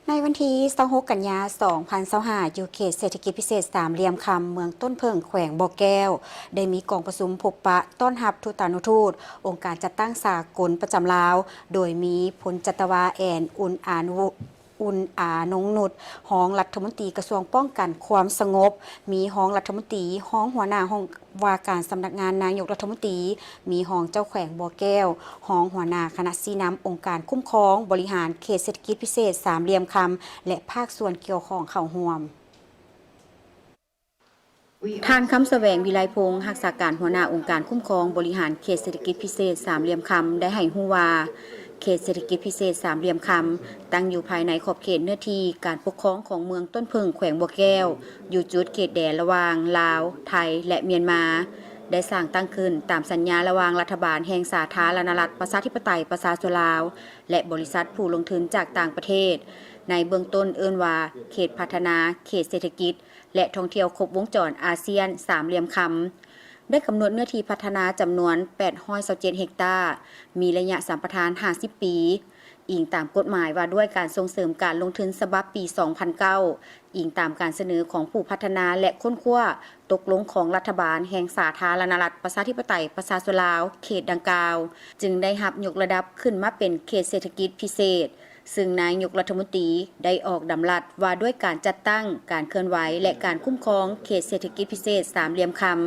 ໃນວັນທີຊາວຫົກ ກັນຍາ ສອງພັນຊາວຫ້າ ຢູ່ເຂດເສດຖະກິດພິເສດສາມຫຼ່ຽມຄຳ ເມືອງຕົ້ນເຜິ້ງ ແຂວງບໍ່ແກ້ວ ໄດ້ມີກອງປະຊຸມພົບປະຕ້ອນຮັບທູຕານຸທູດ ອົງການຈັດຕັ້ງສາກົນປະຈຳລາວ, ໂດຍມີພົນຈັດຕະວາ ແອນ ອຸນອານຸ ອຸນອານົງນຸດ ຮອງລັດຖະມົນຕີກະຊວງປ້ອງກັນຄວາມສະຫງົບ, ມີຮອງລັດຖະມົນຕີ, ຮອງຫົວໜ້າຫ້ອງວ່າການສຳນັກງານນາຍົກລັດຖະມົນຕີ, ມີຮອງເຈົ້າແຂວງບໍ່ແກ້ວ, ຮອງຫົວໜ້າຄະນະຊີ້ນຳອົງການຄຸ້ມຄອງບໍລິຫານເຂດເສດຖະກິດພິເສດສາມຫຼ່ຽມຄຳ ແລະ ພາກສ່ວນກ່ຽວຂ້ອງເຂົ້າຮ່ວມ. ທ່ານ ຄຳສະແຫວງ ວິໄລພົງ ຮັກສາການຫົວໜ້າອົງການຄຸ້ມຄອງບໍລິຫານເຂດເສດຖະກິດພິເສດສາມຫຼ່ຽມຄຳ ໄດ້ໃຫ້ຮູ້ວ່າ ເຂດເສດຖະກິດພິເສດສາມຫຼ່ຽມຄຳ ຕັ້ງຢູ່ພາຍໃນຂອບເຂດເນື້ອທີ່ການປົກຄອງຂອງເມືອງຕົ້ນເຜິ້ງ ແຂວງບໍ່ແກ້ວ, ຢູ່ຈຸດເຂດແດນລະຫວ່າງລາວ, ໄທ ແລະ ມຽນມາ, ໄດ້ສ້າງຕັ້ງຂຶ້ນຕາມສັນຍາລະຫວ່າງລັດຖະບານແຫ່ງສາທາລະນະລັດ ປະຊາທິປະໄຕ ປະຊາຊົນລາວ ແລະ ບໍລິສັດຜູ້ລົງທຶນຈາກຕ່າງປະເທດ. ໃນເບື້ອງຕົ້ນເອີ້ນວ່າ ເຂດພັດທະນາເຂດເສດຖະກິດ ແລະ ທ່ອງທ່ຽວຄົບວົງຈອນອາຊຽນສາມຫຼ່ຽມຄຳ, ໄດ້ກຳນົດເນື້ອທີ່ພັດທະນາຈຳນວນແປດຮ້ອຍຊາວເຈັດເຮັກຕາ, ມີໄລຍະສຳປະທານຫ້າສິບປີ, ອີງຕາມກົດໝາຍວ່າດ້ວຍການສົ່ງເສີມການລົງທຶນສະບັບປີສອງພັນເກົ້າ, ອີງຕາມການສະເໜີຂອງຜູ້ພັດທະນາ ແລະ ຄົ້ນຄວ້າຕົກລົງຂອງລັດຖະບານແຫ່ງສາທາລະນະລັດ ປະຊາທິປະໄຕ ປະຊາຊົນລາວ ເຂດດັ່ງກ່າວ, ຈຶ່ງໄດ້ຮັບຍົກລະດັບຂຶ້ນມາເປັນເຂດເສດຖະກິດພິເສດ. ຊຶ່ງນາຍົກລັດຖະມົນຕີໄດ້ອອກດຳລັດວ່າດ້ວຍການຈັດຕັ້ງ, ການເຄື່ອນໄຫວ ແລະ ການຄຸ້ມຄອງເຂດເສດຖະກິດພິເສດສາມຫຼ່ຽມຄຳ,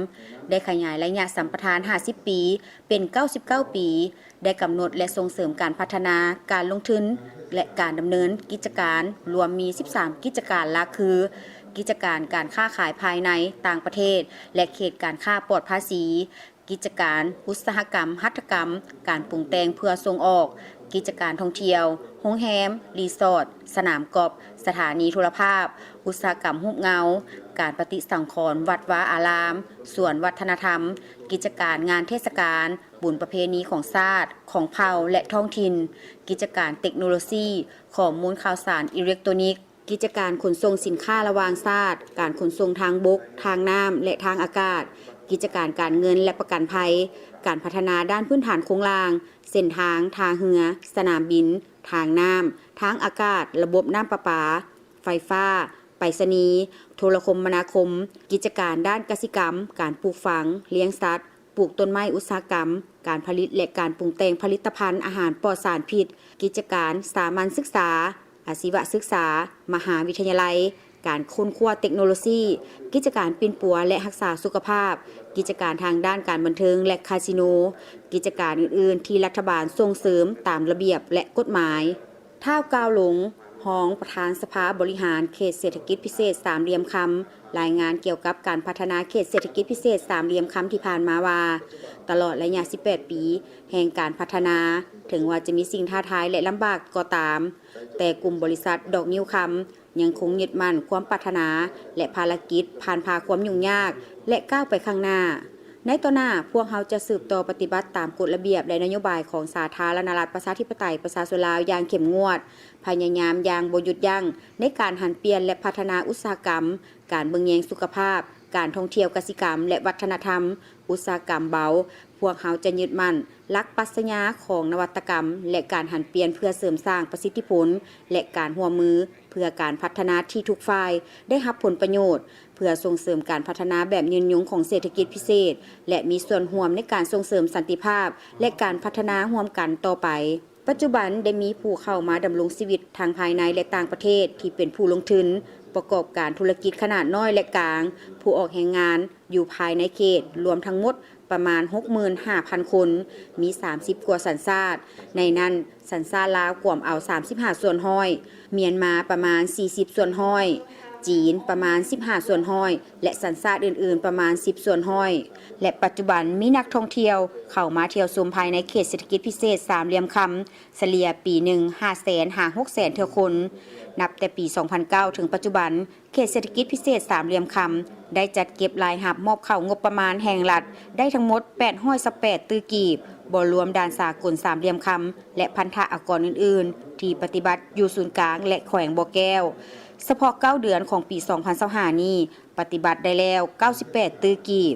ໄດ້ຂະຫຍາຍໄລຍະສຳປະທານຫ້າສິບປີ ເປັນເກົ້າສິບເກົ້າປີ, ໄດ້ກຳນົດ ແລະ ສົ່ງເສີມການພັດທະນາ, ການລົງທຶນ ແລະ ການດຳເນີນກິດຈະການ ລວມມີສິບສາມກິດຈະການຫຼັກຄື ກິດຈະການການຄ້າຂາຍພາຍໃນ, ຕ່າງປະເທດ ແລະ ເຂດການຄ້າປອດພາສີ, ກິດຈະການອຸດສາຫະກຳຫັດຖະກຳ, ການປຸງແຕ່ງເພື່ອສົ່ງອອກ, ກິດຈະການທ່ອງທ່ຽວ, ໂຮງແຮມ, ຣີສອດ, ສະໜາມກອບ, ສະຖານີໂທລະພາບ, ອຸດສາຫະກຳຮູບເງົາ, ການປະຕິສັງຂອນວັດວາອາລາມ, ສວນວັດທະນະທຳ, ກິດຈະການງານເທດສະການ, ບຸນປະເພນີຂອງຊາດ, ຂອງເຜົ່າ ແລະ ທ້ອງຖິ່ນ, ກິດຈະການເຕັກໂນໂລຊີ, ຂໍ້ມູນຂ່າວສານອີເລັກໂຕນິກ, ກິດຈະການຂົນສົ່ງສິນຄ້າລະຫວ່າງຊາດ, ການຂົນສົ່ງທາງບົກ, ທາງນ້ຳ ແລະ ທາງອາກາດ, ກິດຈະການການເງິນ ແລະ ປະກັນໄພ, ການພັດທະນາດ້ານພື້ນຖານໂຄງລ່າງ, ເສັ້ນທາງ, ທ່າເຮືອ, ສະໜາມບິນ, ທາງນ້ຳ, ທາງອາກາດ, ລະບົບນ້ຳປະປາ, ໄຟຟ້າ, ໄປສະນີ, ໂທລະຄົມມະນາຄົມ, ກິດຈະການດ້ານກະສິກຳ, ການປູກຝັງ, ລ້ຽງສັດ, ປູກຕົ້ນໄມ້ອຸດສາຫະກຳ, ການຜະລິດ ແລະ ການປຸງແຕ່ງຜະລິດຕະພັນອາຫານປອດສານພິດ, ກິດຈະການສາມັນສຶກສາ, ອາຊີວະສຶກສາ, ມະຫາວິທະຍາໄລ, ການຄົ້ນຄວ້າເຕັກໂນໂລຊີ, ກິດຈະການປິ່ນປົວ ແລະ ຮັກສາສຸຂະພາບ, ກິດຈະການທາງດ້ານການບັນເທີງ ແລະ ຄາສິໂນ, ກິດຈະການອື່ນໆທີ່ລັດຖະບານສົ່ງເສີມຕາມລະບຽບ ແລະ ກົດໝາຍ. ທ້າວ ກ່າວຫຼົງ ຮອງປະທານສະພາບໍລິຫານເຂດເສດຖະກິດພິເສດສາມຫຼ່ຽມຄຳ ລາຍງານກ່ຽວກັບການພັດທະນາເຂດເສດຖະກິດພິເສດສາມຫຼ່ຽມຄຳທີ່ຜ່ານມາວ່າ, ຕະຫຼອດໄລຍະສິບແປດປີແຫ່ງການພັດທະນາ, ເຖິງວ່າຈະມີສິ່ງທ້າທາຍ ແລະ ລຳບາກກໍຕາມ, ແຕ່ກຸ່ມບໍລິສັດດອກງິ້ວຄຳ ຍັງຄົງຍຶດໝັ້ນຄວາມປາດຖະໜາ ແລະ ພາລະກິດຜ່ານຜ່າຄວາມຫຍຸ້ງຍາກ ແລະ ກ້າວໄປຂ້າງໜ້າ. ໃນຕໍ່ໜ້າ, ພວກເຮົາຈະສືບຕໍ່ປະຕິບັດຕາມກົດລະບຽບ ແລະ ນະໂຍບາຍຂອງສາທາລະນະລັດ ປະຊາທິປະໄຕ ປະຊາຊົນລາວຢ່າງເຂັ້ມງວດ, ພະຍາຍາມຢ່າງບໍ່ຢຸດຢັ້ງໃນການຫັນປ່ຽນ ແລະ ພັດທະນາອຸດສາຫະກຳ, ການເບິ່ງແຍງສຸຂະພາບ, ການທ່ອງທ່ຽວກະສິກຳ ແລະ ວັດທະນະທຳ, ອຸດສາຫະກຳເບົາ. ພວກເຮົາຈະຍຶດໝັ້ນຫຼັກປັດຊະຍາຂອງນະວັດຕະກຳ ແລະ ການຫັນປ່ຽນເພື່ອເສີມສ້າງປະສິດທິຜົນ ແລະ ການຮ່ວມມືເພື່ອການພັດທະນາທີ່ທຸກຝ່າຍໄດ້ຮັບຜົນປະໂຫຍດ, ເພື່ອສົ່ງເສີມການພັດທະນາແບບຍືນຍົງຂອງເສດຖະກິດພິເສດ ແລະ ມີສ່ວນຮ່ວມໃນການສົ່ງເສີມສັນຕິພາບ ແລະ ການພັດທະນາຮ່ວມກັນຕໍ່ໄປ. ປັດຈຸບັນໄດ້ມີຜູ້ເຂົ້າມາດຳລົງຊີວິດທັງພາຍໃນ ແລະ ຕ່າງປະເທດ ທີ່ເປັນຜູ້ລົງທຶນ, ປະກອບການທຸລະກິດຂະໜາດນ້ອຍ ແລະ ກາງ, ຜູ້ອອກແຮງງານ ຢູ່ພາຍໃນເຂດລວມທັງໝົດປະມານຫົກໝື່ນຫ້າພັນຄົນ, ມີສາມສິບກວ່າສັນຊາດ, ໃນນັ້ນສັນຊາດລາວກວມເອົາສາມສິບຫ້າສ່ວນຮ້ອຍ, ມຽນມາປະມານສີ່ສິບສ່ວນຮ້ອຍ, ຈີນປະມານສິບຫ້າສ່ວນຮ້ອຍ ແລະ ສັນຊາດອື່ນໆປະມານສິບສ່ວນຮ້ອຍ ແລະ ປັດຈຸບັນມີນັກທ່ອງທ່ຽວເຂົ້າມາທ່ຽວຊົມພາຍໃນເຂດເສດຖະກິດພິເສດສາມຫຼ່ຽມຄຳ ສະເລ່ຍປີໜຶ່ງຫ້າແສນຫາຫົກແສນເທື່ອຄົນ. ນັບແຕ່ປີສອງພັນເກົ້າເຖິງປັດຈຸບັນ, ເຂດເສດຖະກິດພິເສດສາມຫຼ່ຽມຄຳ ໄດ້ຈັດເກັບລາຍຮັບມອບເຂົ້າງົບປະມານແຫ່ງລັດໄດ້ທັງໝົດແປດຮ້ອຍຊາວແປດຕື້ກີບ, ບໍ່ລວມດ່ານສາກົນສາມຫຼ່ຽມຄຳ ແລະ ພັນທະອາກອນອື່ນໆ ທີ່ປະຕິບັດຢູ່ສູນກາງ ແລະ ແຂວງບໍ່ແກ້ວ. ສະເພາະເກົ້າເດືອນຂອງປີສອງພັນຊາວຫ້ານີ້, ປະຕິບັດໄດ້ແລ້ວເກົ້າສິບແປດຕື້ກີບ.